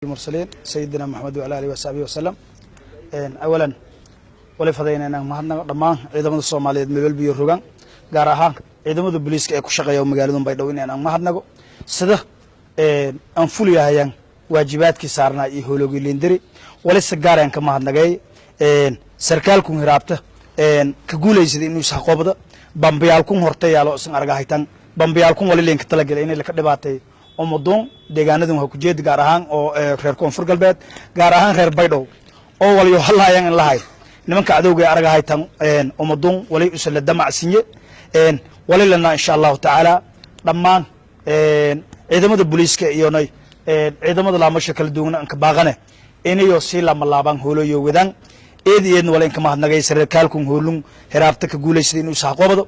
المرسلين سيدنا محمد وعلى آله وصحبه وسلم. Awalan, wali fadayna inaan mahadnago dhammaan ciidamada Soomaaliyeed meel walba iyo rogan, gaar ahaan ciidamada booliiska ee ku shaqeeya magaalada Baydhabo, inaan mahadnago sida aan fuliyahayaan waajibaadkii saarnaa iyo howlogii lindiri. Wali si gaar aan ka mahadnagay sarkaalkun hiraabta ka guulaysada inuu ishaqoobda bambiyaalkun horta yaalo isan argahaytan. Bambiyaalkun wali leenka talagelay inay laka dhibaatay umaduun deegaanadan waa kujeedi, gaar ahaan oo reer Koonfur Galbeed, gaar ahaan reer Baydhabo oo waliyo hadlahayan in lahay nimanka cadowga ee argahaytan umaduun wali usala damacsinye. Wali lana, insha Allahu tacaala, dhammaan ciidamada booliiska iyonay ciidamada laamasha kala duwana anka baaqane inayo sii lama laabaan hooloyo wadaan. Eed eedna wala inka mahadnagay sarkaalkun hoolun heraabta ka guulaysada inuu isxaqoobado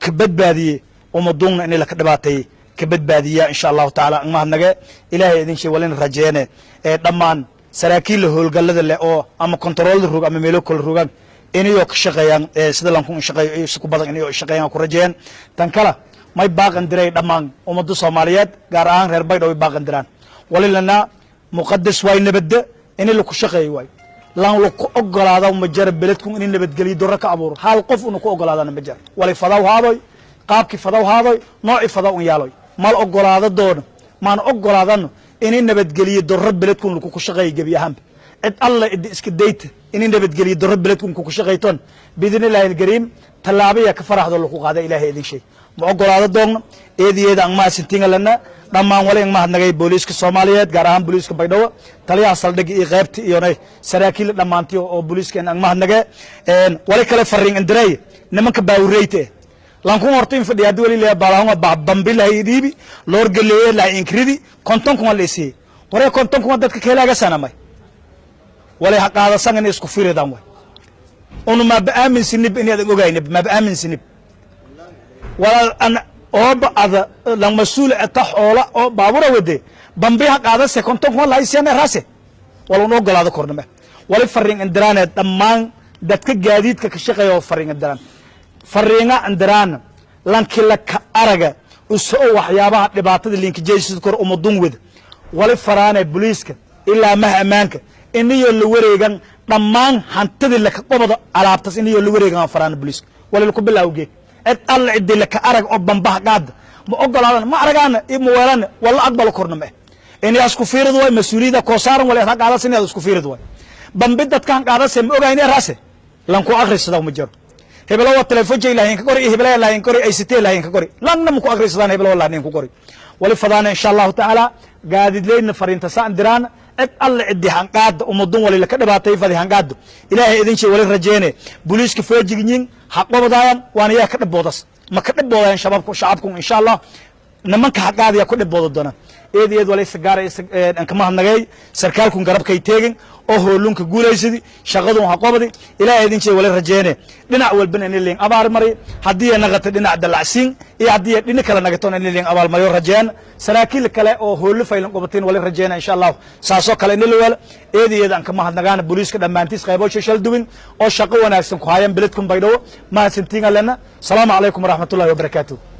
ka badbaadiye umaduunna inay laka dhibaatay ka badbaadiya, insha Allahu tacaala ang mahadnage. Ilaahay idin shay. Walina rajeene dhammaan saraakiilla howlgallada leh oo ama kontaroolada rog ama meelo kala rogaan inayoo ka shaqeeyaan sida lankun shaqeeyo si ku badan inayoo shaqeeyaan ku rajeeyaan. Tan kale, may baaqan diray dhammaan ummadda Soomaaliyeed, gaar ahaan reer Baydhabo way baaqan diraan. Walilana muqadas waay nabadda ini laku shaqeeyo waay. Lan laku ogolaada ma jara beledkun ini nabadgelyo dorro ka abuuro. Hal qof una ku ogolaadana ma jara. Wali fadaw haadoy, qaabkii fadaw haadoy, noocii fadaw un yaaloy, mal ogolaada doona maan ogolaadano ini nabadgeliyo dorro beledkun lakuku shaqeeyo gebi ahaanba. Cid alla idi iska dayta ini nabadgeliyo dorro beledkun kuku shaqayton, biidni Illaahi alkariim, tallaabaya ka faraxdo laku qaada. Ilaahay idin shay, ma ogolaado doogno. Eed ang mahadsantinga lana dhammaan. Wali ang mahadnagay booliiska Soomaaliyeed, gaar ahaan booliiska Baydhabo, taliyaha saldhigga iyo qaybta iyonay saraakiil dhammaantiyo oo booliiska ang mahadnage. Wali kale fariin indiray nimanka baawureyta eh. Lankun horta in fadhiya hadii wali leeyahay baalahunga bambi lahay dhiibi loor galeeye lahay inkridi 50,000 la isiiyey. Waree, 50,000 dadka keelaaga sanamay walay ha qaadasan inay isku firidaan way. Unu maaba aaminsinib inaad ogaynib, maaba aaminsinib wala an ooba ada lang mas-uul eta xoola oo baabura wade bambi ha qaadase 50,000 lahay siyana raase wala un ogolaado korname. Wali fariin indiraane dhammaan dadka gaadiidka ka shaqeeya oo fariin indiraan, fariinga indiraan: lankila ka araga usoo waxyaabaha dhibaatada linkijaysid kor umadun wada, wali faraane booliiska ilaa maha ammaanka inayo la wareegan dhammaan hantidii laka qobada alaabtas, inayo la wareegan faraane booliiska. Wali laku bilaaw geeg, cid alla cidii laka arag oo bambaha qaada ma ogolaadan, ma aragaana iyo ma weelana wala aqbalo korna ma inayaa isku fiirid waay. Mas-uuliyadda koo saaran wala qaadas inaad isku fiirid waay. Bambi dadkan qaadase ma ogayne raase lanku akhrisada ma jiro. Hebelo waa telefoon jay lahayn ka qori iyo hebelaya lahayn qori ay sitee lahayn ka qori, langna ma ku akhrisadaan. Hebelo lahayn ku qori. Wali fadaana, insha Allahu tacaala, gaadiidleyna fariinta saan diraan: cid alle cidii hanqaada umadun wali laka dhibaatay fadi hanqaado, Ilaahay idin shay, wali rajeene booliiska foojigyin ha qobdaayan waana yaa ka dhiboodas ma ka dhiboodayan shabaabku shacabku, insha Allah, nimanka haqaadaya ku dhibooda doona. Eed eed wala isgaara an kama hadnagay sarkaalkun garabkay teegin oo hoolunka guulaysadi shaqadun ha qobdi. Ilaahay idin shay, wala rajeene dhinac walbana in leen abaal mari haddii ay naqato dhinac dalacsiin iyo haddii ay dhinac kale nagato in leen abaal mariyo rajeen. Saraakiil kale oo hoolo faylan qobatiin wala rajeena, insha Allah, saasoo kale in la wala. Eed eed an kama hadnagaan booliiska dhammaantiis qaybo shal duwin oo shaqo wanaagsan ku hayaan beledkun Baydhabo. Mahadsantiin lana. Salaamu calaykum waraxmatullahi wabarakaatuh.